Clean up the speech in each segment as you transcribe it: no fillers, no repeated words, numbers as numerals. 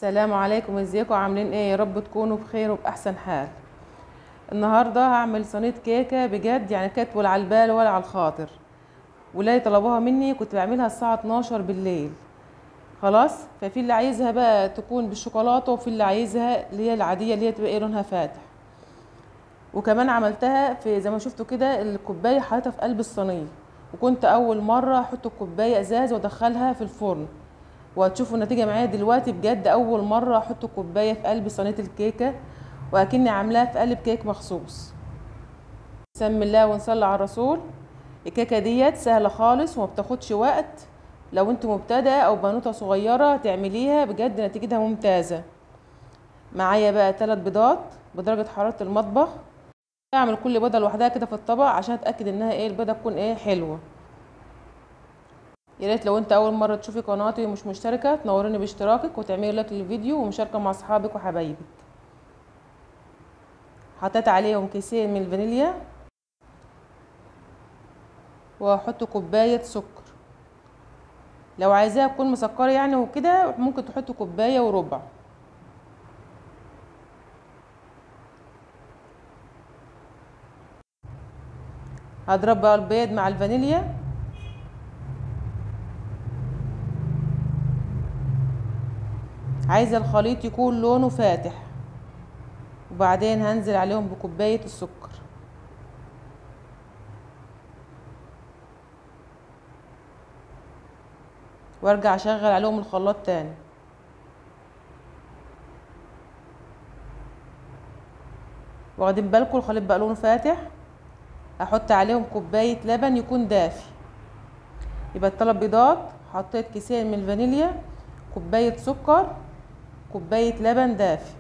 السلام عليكم، ازيكم؟ عاملين ايه؟ يا رب تكونوا بخير وباحسن حال. النهارده هعمل صينية كيكة بجد، يعني كانت ولا على البال ولا على الخاطر، ولا طلبوها مني، كنت بعملها الساعة 12 بالليل. خلاص، ففي اللي عايزها بقى تكون بالشوكولاته، وفي اللي عايزها اللي هي العادية اللي هي تبقى ايه لونها فاتح. وكمان عملتها في زي ما شفتوا كده الكوباية حطيتها في قلب الصينية، وكنت اول مرة احط الكوباية ازاز وادخلها في الفرن، وهتشوفوا النتيجة معايا دلوقتي. بجد اول مرة احط كوباية في قلب صينية الكيكه، واكني عاملاها في قلب كيك مخصوص. بسم الله ونصلي على الرسول. الكيكه ديت سهلة خالص وما بتاخدش وقت، لو انت مبتدئة او بنوته صغيرة تعمليها بجد نتيجتها ممتازة. معايا بقى 3 بيضات بدرجة حرارة المطبخ. اعمل كل بيضة لوحدها كده في الطبق عشان اتاكد انها ايه البيضة تكون ايه حلوة. يا ريت لو انت اول مرة تشوفي قناتي ومش مشتركة تنوريني باشتراكك وتعملي لايك للفيديو ومشاركة مع اصحابك وحبايبك. حطيت عليهم كيسين من الفانيليا، واحط كوباية سكر. لو عايزاها تكون مسكره يعني وكده ممكن تحط كوباية وربع. هضرب بقى البيض مع الفانيليا. عايزه الخليط يكون لونه فاتح، وبعدين هنزل عليهم بكوبايه السكر. وارجع اشغل عليهم الخلاط تاني. واخدين بالكم الخليط بقى لونه فاتح. احط عليهم كوباية لبن يكون دافي. يبقى الثلاث بيضات، حطيت كيسين من الفانيليا، كوباية سكر، كوباية لبن دافي.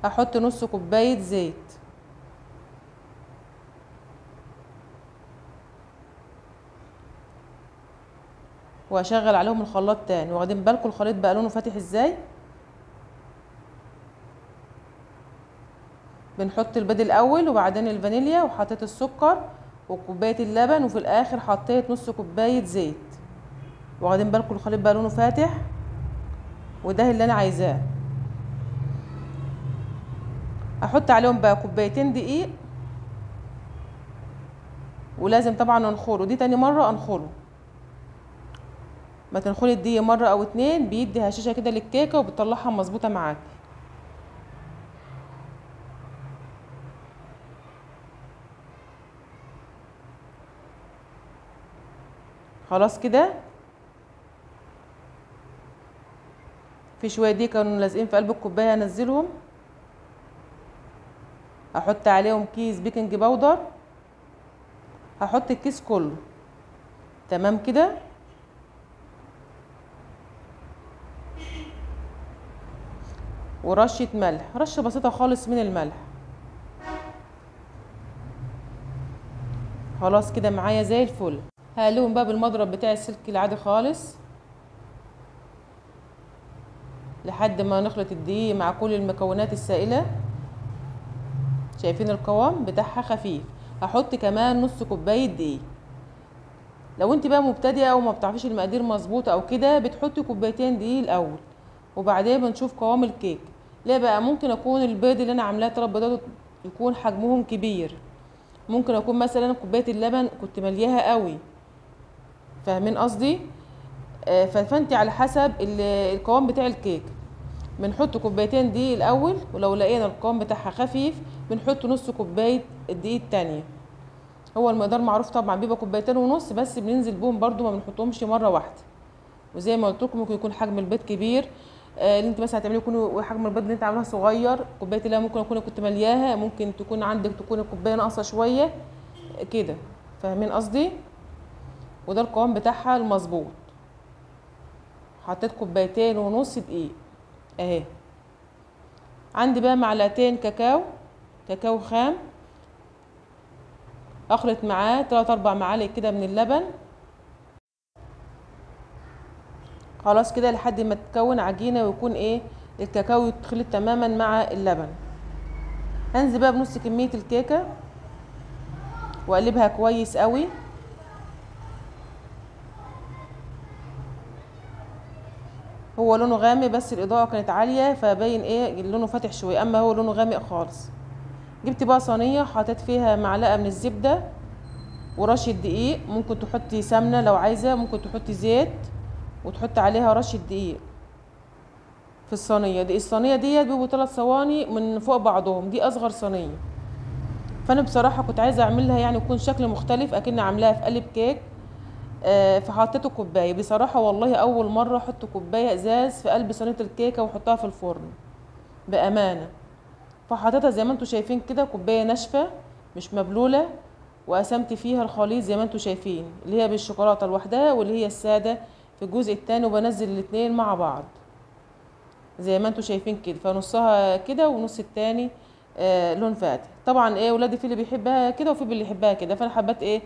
احط نص كوباية زيت. واشغل عليهم الخلاط تاني. واخدين بالكم الخليط بقى لونه فاتح ازاي؟ بنحط البيض الاول وبعدين الفانيليا، وحطيت السكر وكوبايه اللبن، وفي الاخر حطيت نص كوباية زيت. واخدين بالكم الخليط بقى لونه فاتح، وده اللي انا عايزاه. احط عليهم بقى كوبايتين دقيق، ولازم طبعا انخله، دي تاني مرة انخله. ما تنخلي الدقيق مرة او اتنين، بيدي هشاشة كده للكيكه وبتطلعها مظبوطة معاك. خلاص كده في شوية دي كانوا لازقين في قلب الكوباية هنزلهم. احط عليهم كيس baking powder، هحط الكيس كله. تمام كده. ورشه ملح، رشه بسيطة خالص من الملح. خلاص كده معايا زي الفل. هقلبهم بقى بالمضرب بتاع السلك العادي خالص لحد ما نخلط الدقيق مع كل المكونات السائلة. شايفين القوام بتاعها خفيف. هحط كمان نص كوباية دقيق. لو انت بقى مبتدئة او ما بتعرفيش المقادير مظبوطة او كده، بتحطي كوبايتين دقيق الاول وبعدين بنشوف قوام الكيك. ليه بقى؟ ممكن اكون البيض اللي انا عاملاه 3 بيضات يكون حجمهم كبير، ممكن اكون مثلا كوباية اللبن كنت ملياها قوي، فاهمين قصدي؟ فانت على حسب القوام بتاع الكيك. بنحط كوبايتين دقيق الاول، ولو لقينا القوام بتاعها خفيف بنحط نص كوباية الدقيق التانية. هو المقدار معروف طبعا، بيبقى كوبايتين ونص، بس بننزل بهم برده، ما بنحطهمش مرة واحدة. وزي ما قلت لكم ممكن يكون حجم البيض كبير، اللي انت مثلا هتعمليه يكون حجم البيض اللي انت عاملاها صغير، كوباية اللبن ممكن اكون كنت ملياها، ممكن تكون عندك تكون الكوباية ناقصه شوية كده، فاهمين قصدي؟ وده القوام بتاعها المظبوط. حطيت كوبايتين ونص دقيق اهي. عندي بقى معلقتين كاكاو، كاكاو خام، اخلط معاه 3 4 معالق كده من اللبن. خلاص كده لحد ما تتكون عجينه ويكون ايه الكاكاو يتخلط تماما مع اللبن. هنزل بقى بنص كمية الكيكه واقلبها كويس قوي. هو لونه غامق بس الاضاءة كانت عالية فباين ايه لونه فاتح شوية، اما هو لونه غامق خالص. جبت بقى صينية حطيت فيها معلقه من الزبدة ورشه دقيق، ممكن تحطي سمنه لو عايزه، ممكن تحطي زيت، وتحطي عليها رشه دقيق في الصينية دي. الصينية ديت بيبقوا 3 صواني من فوق بعضهم، دي اصغر صينية. فانا بصراحة كنت عايزه اعملها يعني يكون شكل مختلف، اكن عاملاها في قالب كيك، فحطيته كوباية. بصراحة والله اول مرة احط كوباية ازاز في قلب صينية الكيكه واحطها في الفرن بامانه. فحطيتها زي ما انتم شايفين كده، كوباية ناشفة مش مبلوله، وقسمت فيها الخليط زي ما انتم شايفين، اللي هي بالشوكولاته لوحدها واللي هي السادة في الجزء الثاني، وبنزل الاثنين مع بعض زي ما انتم شايفين كده. فنصها كده ونص الثاني لون فاتح. طبعا ايه ولادي في اللي بيحبها كده وفي اللي بيحبها كده، فانا حبيت ايه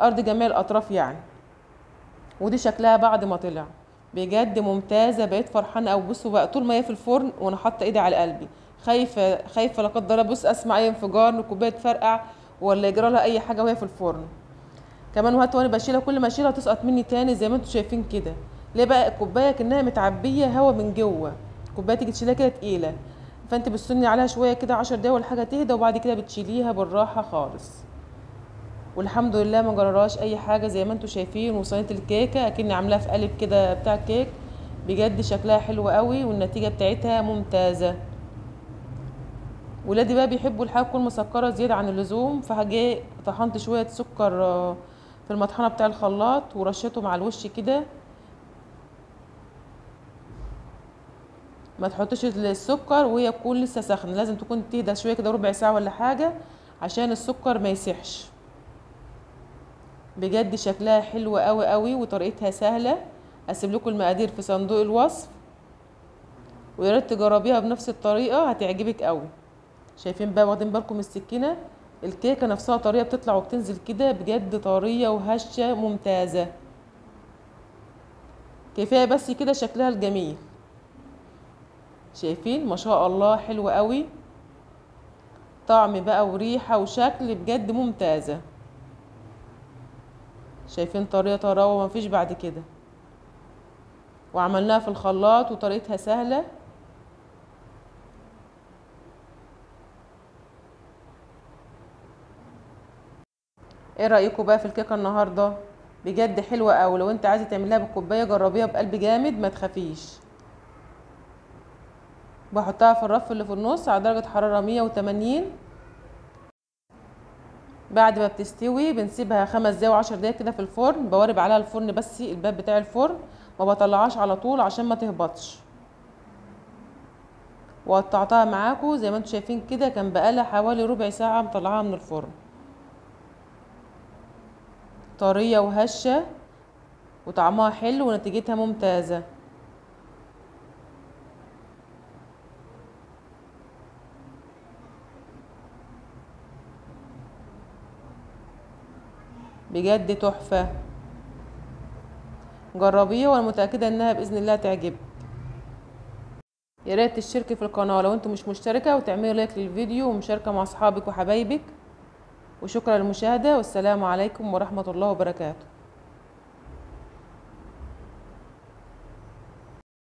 ارضي جميع الاطراف يعني. ودي شكلها بعد ما طلع بجد ممتازة، بقيت فرحانة. او بصوا بقى طول ما هي في الفرن وانا حاطه ايدي على قلبي، خايفة خايفة لا قدر الله بص اسمع اي انفجار، الكوباية تفرقع ولا يجرى لها اي حاجة وهي في الفرن. كمان وهات وانا بشيلها، كل ما اشيلها تسقط مني تاني زي ما انتم شايفين كده. ليه بقى؟ الكوباية كانها متعبيه هوا من جوه، الكوباية تيجي تشيلها كده تقيلة، فانت بتستني عليها شوية كده 10 دقايق ولا حاجة تهدى، وبعد كده بتشيليها بالراحة خالص. والحمد لله ما جراش اي حاجة زي ما انتم شايفين. وصينيه الكيكه اكني عاملاها في قالب كده بتاع كيك، بجد شكلها حلو قوي والنتيجة بتاعتها ممتازة. ولادي بقى بيحبوا الحاجة تكون مسكره زيادة عن اللزوم، فهجي طحنت شوية سكر في المطحنه بتاع الخلاط ورشيته مع الوش كده. ما تحطش السكر وهي تكون لسه سخنة، لازم تكون تهدى شوية كده ربع ساعة ولا حاجة عشان السكر ما يسيحش. بجد شكلها حلو قوي قوي وطريقتها سهلة. هسيب لكم المقادير في صندوق الوصف، ويا ريت تجربيها بنفس الطريقة هتعجبك قوي. شايفين بقى، واخدين بالكم السكينة، الكيكه نفسها طرية بتطلع وبتنزل كده، بجد طرية وهشه ممتازة. كفاية بس كده شكلها الجميل، شايفين ما شاء الله حلو قوي، طعم بقى وريحه وشكل بجد ممتازة. شايفين طريقه طراوه مفيش بعد كده، وعملناها في الخلاط وطريقتها سهلة. ايه رايكم بقى في الكيكه النهارده؟ بجد حلوة قوي. لو انت عايزه تعمليها بالكوبايه جربيها بقلب جامد ما تخافيش. بحطها في الرف اللي في النص على درجه حرارة 180. بعد ما بتستوي بنسيبها 5 دقايق و10 دقايق كده في الفرن. بوارب عليها الفرن بس الباب بتاع الفرن، ما بطلعهاش على طول عشان ما تهبطش. وقطعتها معاكم زي ما انتم شايفين كده، كان بقالها حوالي ربع ساعة مطلعاها من الفرن. طرية وهشه وطعمها حلو ونتيجتها ممتازة. بجد تحفة، جربيها وانا متأكدة انها بإذن الله تعجبك. يا ريت تشتركي في القناة لو انتم مش مشتركة، وتعملي لايك للفيديو ومشاركة مع اصحابك وحبايبك. وشكرا للمشاهدة، والسلام عليكم ورحمة الله وبركاته.